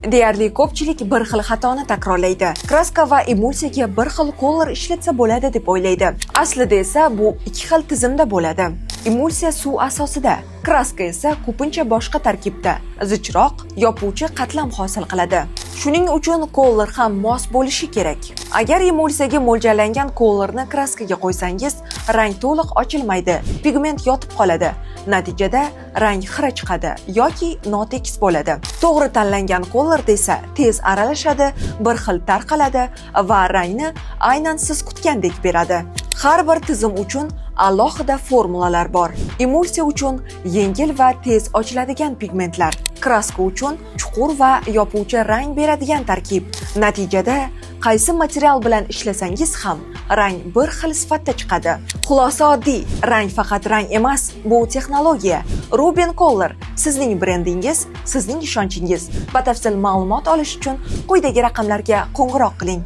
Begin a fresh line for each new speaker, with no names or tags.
Deyarli ko'pchilik bir xil xatoni takrorlaydi. Краска va emulsiyaga bir xil колор ishlatsa bo'ladi deb o'ylaydi. Aslida esa bu ikki xil tizimda bo'ladi. Emulsiya suv asosida, краска esa ko'pincha boshqa tarkibda, zichroq, yopuvchi qatlam hosil qiladi. Shuning uchun колор ham mos bo'lishi kerak. Agar emulsiyaga mo'ljallangan колор ni краска ga qo'ysangiz, rang to'liq ochilmaydi, pigment yotib qoladi. Natijada rang xira chiqadi yoki notekis bo'ladi. To'g'ri tanlangan колор esa tez aralashadi, bir xil tarqaladi va rangni aynan siz kutgandek beradi. Har bir tizim uchun alohida formulalar bor. Emulsiya uchun yengil va tez ochiladigan pigmentlar, краска uchun chuqur va yopuvchi rang beradigan tarkib. Natijada qaysi material bilan ishlasangiz ham rang bir xil sifatda chiqadi. Xulosa oddiy: rang faqat rang emas, bu texnologiya. Rubin Color – sizning brendingiz, sizning ishonchingiz. Batafsil ma'lumot olish uchun quyidagi raqamlarga qo'ng'iroq qiling.